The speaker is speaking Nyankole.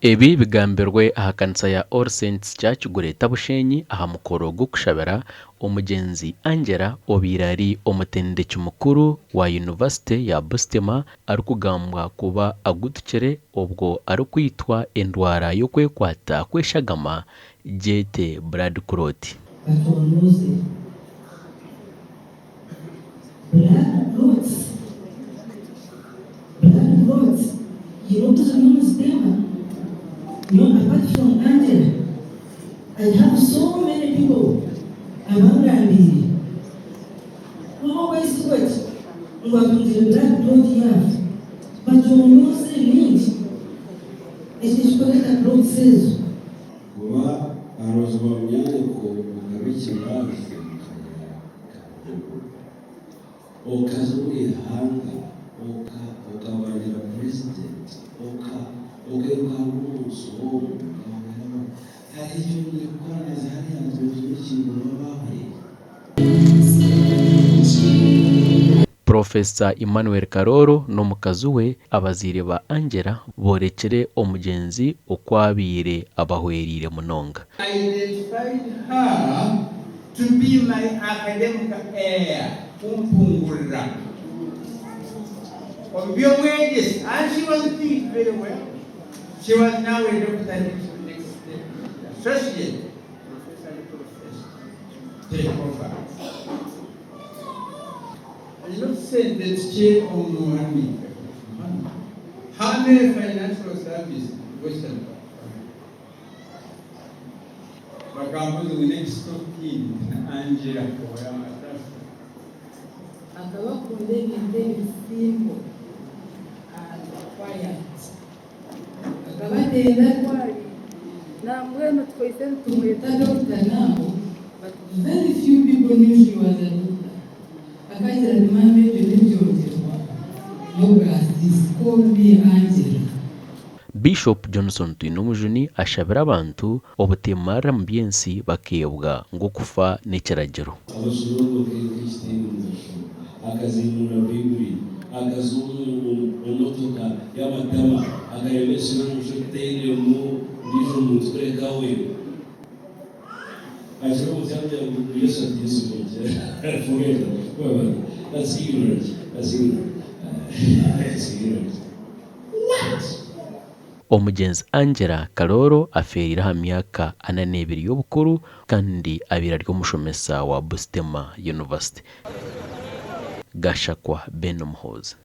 Ebi bigambirwe aha kanisa ya All Saints Church Greater Bushenyi aha mukoro gw'okushabira omugyenzi Angela obaire ari omutendeki mukuru wa yunivasite ya Busitema arikugambwa kuba agutukire obwo arikwitwa endwara y'okwekwata kw'eshagama gyete Blood Clot. Bacondooze. Blood clots Blood clots you know tuzirimu niziteema nyowe apart from Angela I have so many people abangambiire ngu okwesigwa ki ngu atungire blood clot yaafa bacondooze mingi eki ekikureeta clots ezo. Kuba aha rubaju rwa munyaanyoko okaba ekibaazi nka Kabogo, okaza omu ihanga, okabangira purezidenti, okairukanga omu nsi omu, okahwera abantu. Hariho eki oine kukora na hariya hantu oine ekintu waaba wahuriire. Purofesa Emmanuel Karooro n'omukazi we abazaire ba Angela boorekire omugyenzi oku abaire abahwereire munonga. I identified her to be my academic heir kumpungurira omu by'obwegyese and she was doing it very well. She was now a doctor next step associate professor ne professor take over. Aine otusente tukye omu muhandiika How many financial service Western Bakambuuza ngu next of kin Angela owa Trust. Akaba akunda ebintu ebiri simple and quiet. Akaba atenda rwari. Nambwenu tukwaitse nitumweta doctor now but very few people knew she was a doctor. Akagira ati maama ebyo nebyongyerwa n'obwa sis call me Angela. Bishop Johnson Twinomujuni ashabire abantu obuteemarira mu by'ensi bakeebwa ngu okufa n'ekiragiro. Akajura nk'ekitaine mugasho, akazimuura Baibuli, akaza omu motoka y'amatama, akareeba ekiro omushana otutainemu ondiijo muntu kureka we. Agira omuti amugira ngu Yesu ati Yesu forget that. That's ignorant. That's ignorant. That's ignorant. What? Omugyenzi Angela Kalooro afeereire aha myaka ana n'ebiri y'obukuru kandi abaire ari omushomesa wa Busitema University. Gashakwa Ben Muhoozi.